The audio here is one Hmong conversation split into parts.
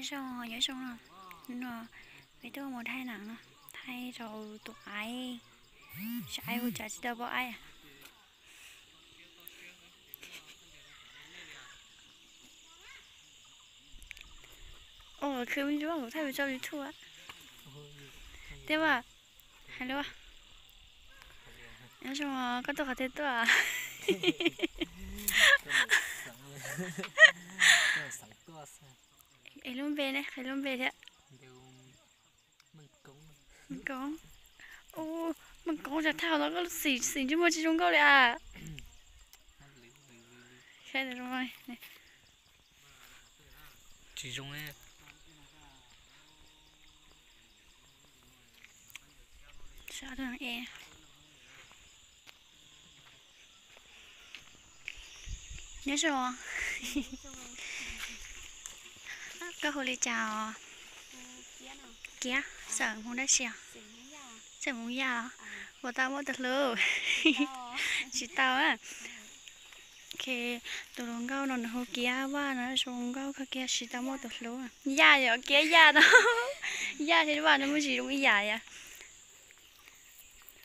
Zoo, nyob zoo no, no, peb tuaj mus thaij nam no, thaij rau tus aib, saib hu cas tsis tau poj aib. Ua khwv me ntsuab kuv thaij mus tso YouTube. Teb vas, hais lus, nyob zoo, koj tuaj qhov twg tuaj? Es lub npe ne, qhia lub npe thiab. Meej Koob. Ua, Meej Koob, cas thaij hauv no koj lub xim, xim ntsej muag tsis zoo nkauj li as. Tsis zoo. Nyob zoo. Koj hu li cas os? Kiab, xeem Hmoob dab tsi os? Xeem Hmoob Yaj los? Puas tau muaj tus hlub? Tsis tau a. Tus hluas nkauj no nws hu Kiab Vaj no, zoo nkauj kawg kiag, tsis tau muaj tus hlub. Yaj yom, Kiab Yaj no. Yaj thiab Vaj no muaj tsis zoo ib yam yom.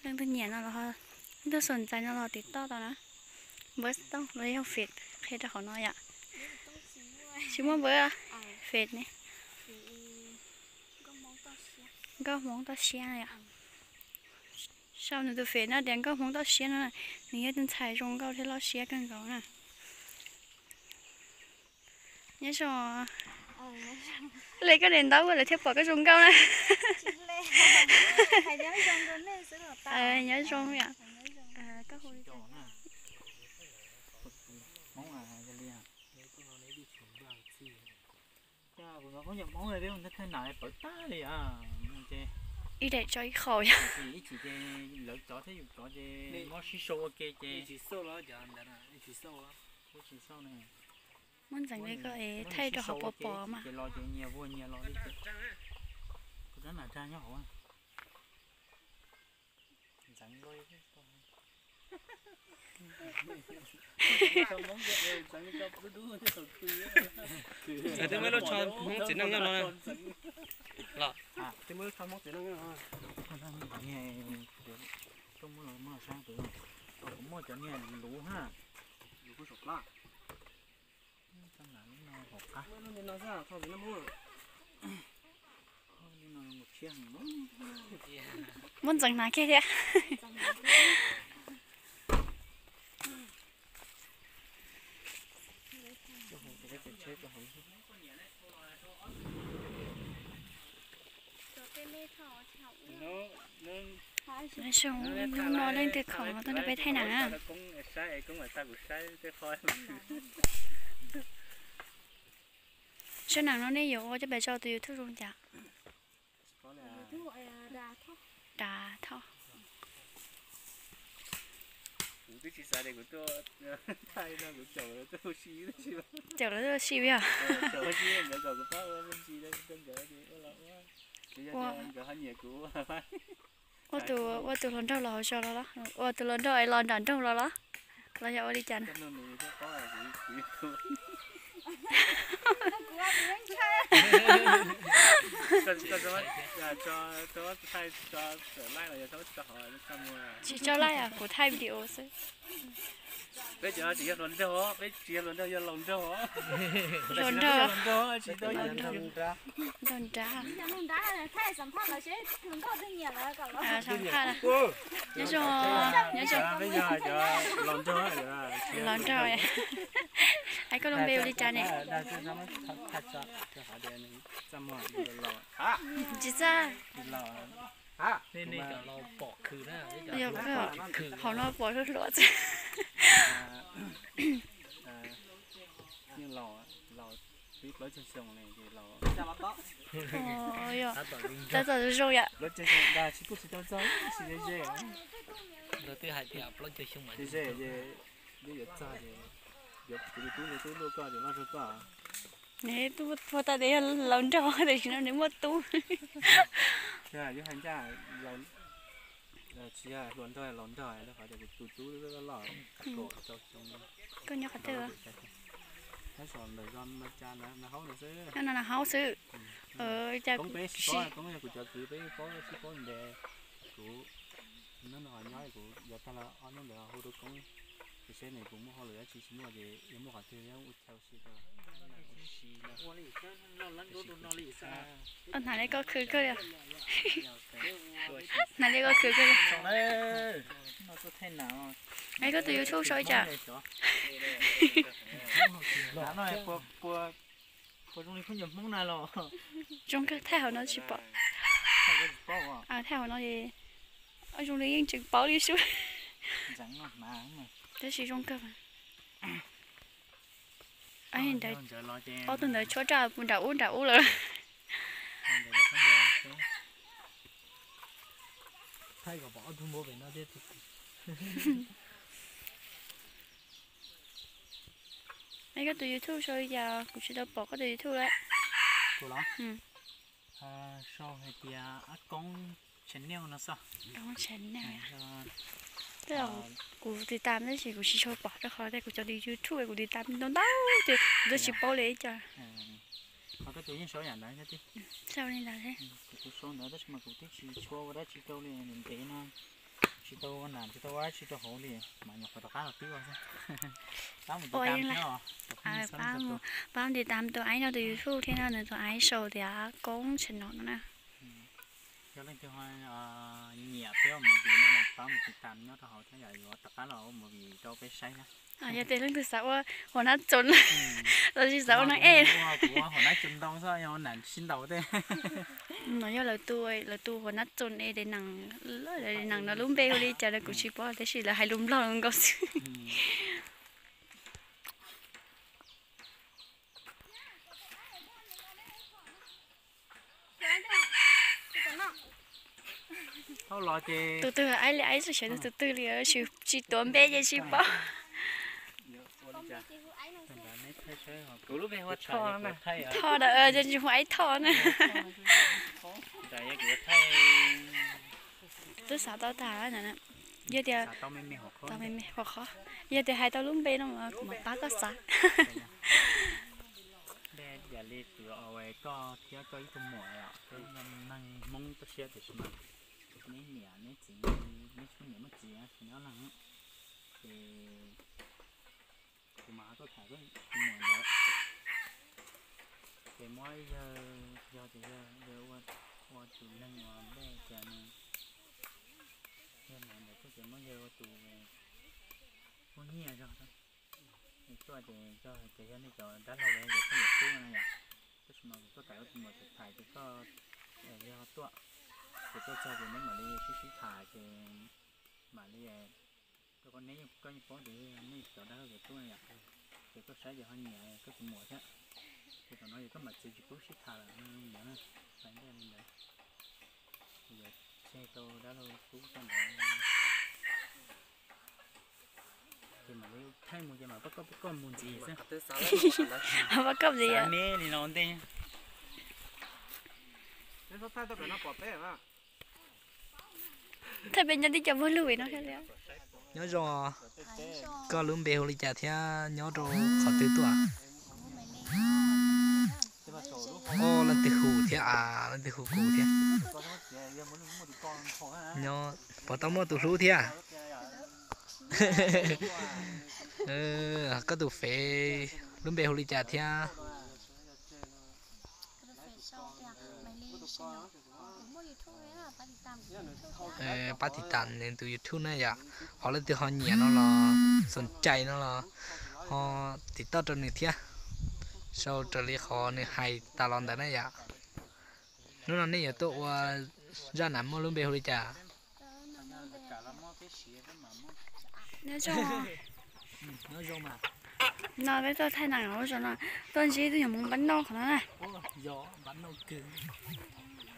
Leej twg nyiam no los, leej twg xom ntxais no los tiv toj tau na. Npawb tooj los yog Face qhia rau hauv no yom. Tsis muaj npawb, Face ne. Nkauj Hmoob toj siab no yom. Sau nws tus Face no tias Nkauj Hmoob toj siab no, nws yog tus ntxhais zoo nkauj thiab loj siab kawg nkaus na. Nyob zoo. Le koj niam ntaub lawv thiaj pom koj zoo nkauj na. Nyob zoo yom. Ib daim tso ib qho yom. Ib chim ces lawv cov thiab yus cov ces mob sib sau ua ke ces muab ntxeev li ko es thaij rau hauv pov pom mas. Ces los ces nyias vuag nyias los li ces. Kuv rab nam dag nyob hauv. Ntxeev nkaus. Twb muaj lub tsho Hmoob txiv neej nyob no los? Twb muaj lub tsho Hmoob txiv neej nyob no. Koj muab los, muab los saib kuv, kuv muaj cov niag luv na. Luv kuj saum plab. Muab ntxeev hnav kiag thiab. Nyob zoo, hnub no leej twg khoom no tuaj nrog peb thaij nam na. Sab nam no nej yuav ua coj pes rau tus YouTube zoo cas? Dav Thoj. Caum lawv tuaj ua si yom. Ua, ua tus, ua tus hluas nraug los hauv zos los los? Ua tus hluas nraug es los nram nroog los los? Los yog ua li cas na? Tsis tso laij os, kuv thaij video xwb. Peb cov tsis yog hluas nraug, peb tsis yog hluas nraug, yog laus nraug. Laus nraug. Laus nraug. Nyob zoo, nyob zoo. Laus nraug. Hais koj lub npe ua li cas ne? Tsis txaj. Yog, hauv no pom hluas hluas. Tab tom zoo yom. Nws twb ua tau tias yog laus nraug tiam sis no nws muaj tub. Koj nyob qhov twg? Nyob saum ntawm zos Nas Cas na, Nas Haub ntawd xwb. Nyob no Nas Haub xwb. Koob peb sib paub, koob yog kuv cov kwv peb paub sib paub ntev. Kuv hnub no nyob kuv yuav tag los ob hnub ntawd hu rau koob, ces seb nws puas muaj hauj lwm dab tsi, tsis muaj ces yuav muaj qhov twg yuav ua chaw si rau. Hnav li koj khwv kawg li. Hnav li koj khwv kawg li. Es koj tus YouTube sau li cas? Zoo kawg, thaij hauv no tsis pom. Thaij hauv no zoo li yeej tseem paub li sub. Tab sis zoo kawg. Ob tug ntawd tshuab raj nram ub nram ub lawm. Es koj tus YouTube sau li cas? Kuv tsis tau pom koj tus YouTube lawm. Sau hais tias Ab Koob Channel no xwb. Koob Channel. Kuv tiv tam tab sis kuv tsis tshua pom rau qhov tias kuv cov tus YouTube kuv tiv tam ntau ntau ces kuv twb tsis paub li ib co. Qhov koj tus yeej sau yam ntawd thiab. Sau li ntawd thiab. Kuv tus sau ntawd tab sis mas kuv twb tsis tshua ua dab tsi rau li, ntev ntev no tsis tau ua nam tsis tau ua dab tsi rau hauv li, mas nyuam qhuav rov qab los twb ua xwb. Pab mus tiv tam thiab os. Pab mus tiv tam tus aib no tus YouTube thiab no, nws tus aib sau tias Koob Channel no na. Yog leej twg ho nyiam peb ua movie no los pab mus tiv tam nyob rau hauv thiab yom, yuav rov qab los ua movie rau peb saib thiab. Yog tias leej twg xav ua Huas Nab Txoos los sis xav ua Nab Ej, kuv ua Huas Nab Txoos ntau xwb, yog ua nam sib ntaus tej. No yog lawv tus, lawv tus Huas Nab Txoos es daim neeg, daim neeg no lub npe hu li cas los kuv tsis paub tab sis lawv hais lus Nplog nkaus xwb. Tus twg aib li aib txog xyov tus twg li, tsis tuav npe ces tsis paub. Thoj, tus hu aib Thoj na. Twb xav tau tag ntawd, yog tias, tau me me hom qhov, yog tias hais tau lub npe no mas kuv mam pab koj xav. Yam li kuv, koj thiab koj ib tug muam, neeg Hmoob toj siab tiam sis mas neb niam neb txiv, neb tsis muaj niam muaj txiv ces neb ob leeg, ces kuv mam tuaj tham koj tus muam ntawd, ces muab yawg, yog tias yawg ua tus neeg uas npe tias nws, yawg ntawd tuaj ces muab yawg ua tus poj niam zog, tuaj ces hais tias yog nej cov dab laug los yog cov phooj ywg tub no yom, tab sis mas kuv tuaj tham koj tus muam tham ces koj, yog tuaj, ces tuaj txog ces neb mam li sib sib tham ces mam li rau qhov neb, koj yeej paub tias nej cov dab laug cov tub no yom, ces koj saib ces ho nyiam koj tus muam thiab, ces thaum no ces koj mam txiv tsis pub sib tham lawm no, hais ntej li ntawd, ces yuav tseg tau dab laug tub koj ntawd. Ces mam li thaij mus ces mam pab koj, pab koj mus ntxiv xwb. Pab koj ntxiv. Xav me li no ntej. Thaij peb nyob tib co muag lug no thiab li. Nyob zoo, koj lub npe hu li cas thiab nyob rau qhov twg tuaj? Leej twg hu thiab a, leej twg hu kuv thiab? Nyob, puas tau muaj tus hlub thiab? Koj tus fev lub npe hu li cas thiab? Pab tiv tam nws tus YouTube na yom, ho leej twg ho nyiam no los xoom cai no los ho tiv toj rau nws thiab, sau raws li qhov nws hais tas los ntawd na yom. Hnub no nej yuav tuaj ua zaj nam muaj lub npe hu li cas? No peb tuaj thaij nam lub zos no, tuaj ntsib tus nyuag Hmoob npab noj qhov no na.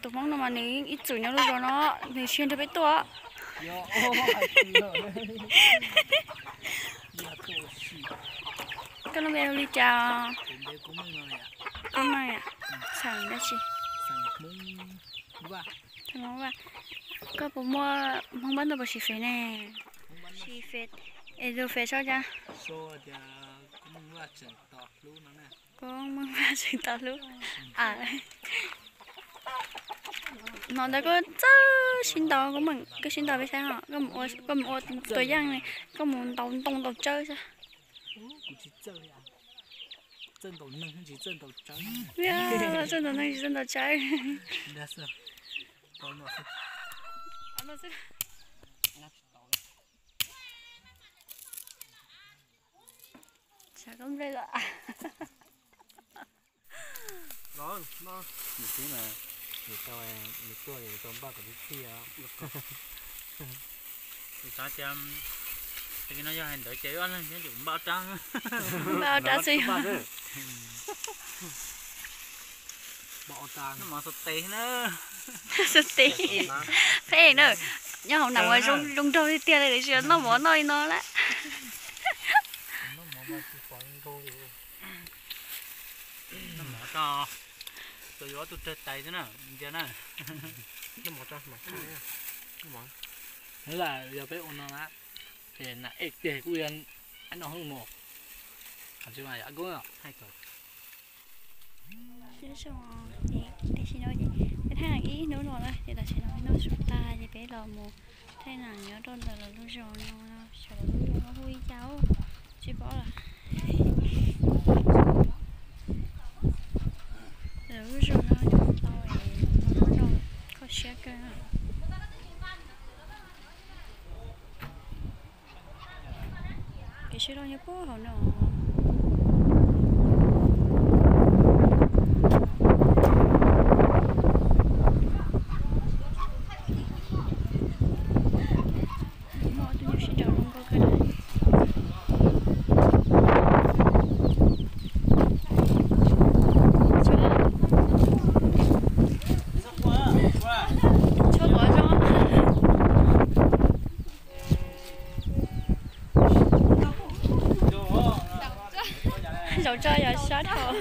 Tus Hmoob no mas nws ib txwm nyob lub zos no, nws sia nrog peb tuaj. Koj lub npe hu li cas? Kub Meej. Xeem dab tsi? Koj puas muaj Hmoob npab noj puas siv fev ne? Siv fev. Es tus fev sau cas? Koj Meej Vaj tseem tau hlub. Hnov ntawd koj txawj sib ntaus, koj Meej, koj sib ntaus peb saib ho, koj mus ua tua yaj, koj mus ntaus ntoo ntaus tsawb saib. Txawj ntaus neeg tsis txawj ntaus tsawb. Xav koj nplej los. Nws twb mas, nws tau, nws tuaj nws tau npaj kom tib txhij os. Kuv xav tias, no yog hais ntawd ces ob leeg nyob ces kuv npaj ob rab. Npaj ob rab xwb yog. Xov tes na. Phej na, nyob hauv nas uas zoo nraug tiag tiag li, tiam sis noj mov noj li no lawm. Noj mov tso, tsuas yuav ob tug rawg tais xwb na, ntsia na. Yog peb ua no na, ces nas ej tiag kuj yog no mus. Qhov tsis mas yam kub. Nyob zoo, tam sim no ces peb thaij nas ib hnub no na, ces tam sim no peb noj su tag ces peb los mus thaij nas nyob rau ntawm lawv lub zos no, xyov lawv lub zos no hu li cas, tsis paub lawm. Lawv lub zos no nyob tau es no kho siab kawg na. Kev sib loj nyob puag hauv no. Muaj ob tug nyuj sib nraus zoo nkauj kawg na. Tshuab quav zoo. Zaum tso yog sab dhau.